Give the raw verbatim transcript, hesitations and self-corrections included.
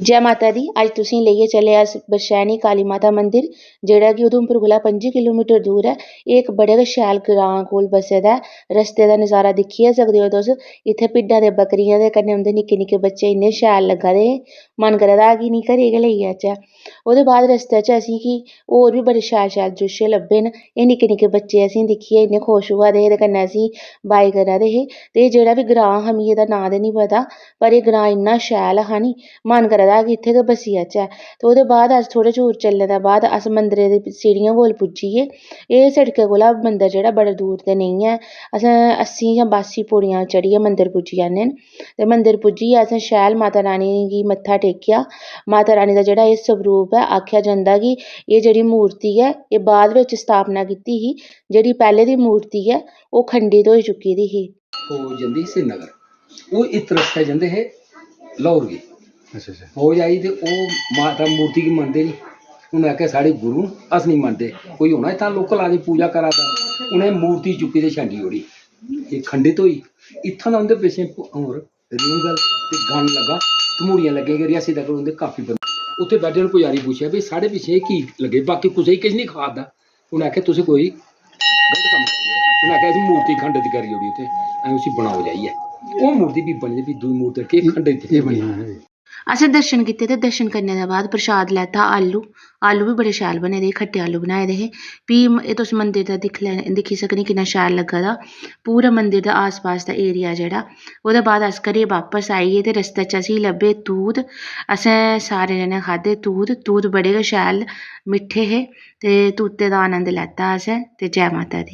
जै माता दी। अज्ज तुसेंगी लेइयै चले अस बरशैनी काली माता मंदिर, जेह्ड़ा कि उधमपुर कोला पंजी किलोमीटर दूर ऐ। एह् इक बड़े गै शैल ग्रांऽ कोल बस्से दा ऐ। रस्ते दा नजारा दिक्खी गै सकदे ओ तुस। इत्थै भिड्डां ते बकरियां ते कन्नै उं'दे निक्के निक्के बच्चे इन्ने शैल लग्गा दे हे, मन करा दा हा कि इ'नेंगी घरै गी गै लेई जाचै। ओह्दे बाद रस्ते च असेंगी होर बी बड़े शैल शैल द्रिश्श लब्भे न। एह् निक्के निक्के बच्चे असेंगी दिक्खियै इन्ने खुश होआ दे हे ते कन्नै असेंगी बाय करा दे हे। ते एह् जेह्ड़ा बी ग्रांऽ हा, मिगी एह्दा नांऽ ते निं पता, पर एह् ग्रांऽ इन्ना शैल हा नी, मन करा दा हा कि इत्थै गै बस्सी जाचै। ते ओह्दे बाद अस थोह्ड़े दूर चलने दे बाद अस मंदरै दी सीढ़ियें कोल पुज्जी गे। एह् सिड़कै कोला मंदर जेह्ड़ा बड़ा दूर ते नेईं ऐ, असें अस्सी जां बासी पौड़ियां चढ़ियै मंदर पुज्जी जन्ने न। ते मंदर पुज्जियै असें शैल माता रानी गी मत्था टेकेआ। माता रानी दा जेह्ड़ा एह् स्वरूप ऐ, आखेआ जंदा कि एह् जेह्ड़ी मूर्ति ऐ, एह् बाद बिच स्थापना कीती ही, जेह्ड़ी पैह्लें दी मूर्ति ऐ, ओह् खंडित होई चुकी दी ही। ओह् जंदी ही श्रीनगर, ओह् इत्त रस्तै जंदे हे लाहौर गी। अच्छा, अच्छा। फौज आई ते ओह् माता मूर्ति गी मनदे निं। उ'नें आखेआ, "साढ़े गुरु न, अस निं मनदे।" कोई होना इत्थां लोकल आदमी पूजा करा दा, उ'नें मूर्ति चुक्की ते छंडी ओड़ी। एह् खंडित होई। इत्थां दा उं'दे पिच्छें होर रिंगल ते गन लग्गा, धमूड़ियां लग्गियां कि रियासी तक उं'दे काफी बंदे। उत्थै बैठे दे पुजारी पुच्छेआ, "भाई, साढ़े पिच्छें एह् की लग्गे? बाकी कुसै गी किश निं खा दा।" उ'नें आखेआ, "तुसें कोई गलत कम्म करी ओड़ेआ।" उ'नें आखेआ, "असें मूर्ति खंडित करी ओड़ी उत्थै, असें उसी बनाओ जाइयै।" ओह् मूर्ति भी बनी ते भी दूई मूर्ति रक्खी, खंडित एह् बनी। असें दर्शन कीते ते दर्शन करने दे बाद प्रसाद लैता आलू, आलू बी बड़े शैल बने दे हे, खट्टे आलू बनाए दे हे। भी म-, एह् तुस मंदर दा दिक्ख लै-, दिक्खी सकने किन्ना शैल लग्गा दा, पूरा मंदर दा आस-पास दा एरिया जेह्ड़ा। ओह्दे बाद अस घरै गी बापस आई गे ते रस्ते च असेंगी लब्भे तूत। असें सारे जने खाद्धे तूत, तूत बड़े गै शैल मिट्ठे हे ते तूतें दा आनंद लैता असें। ते जै माता दी।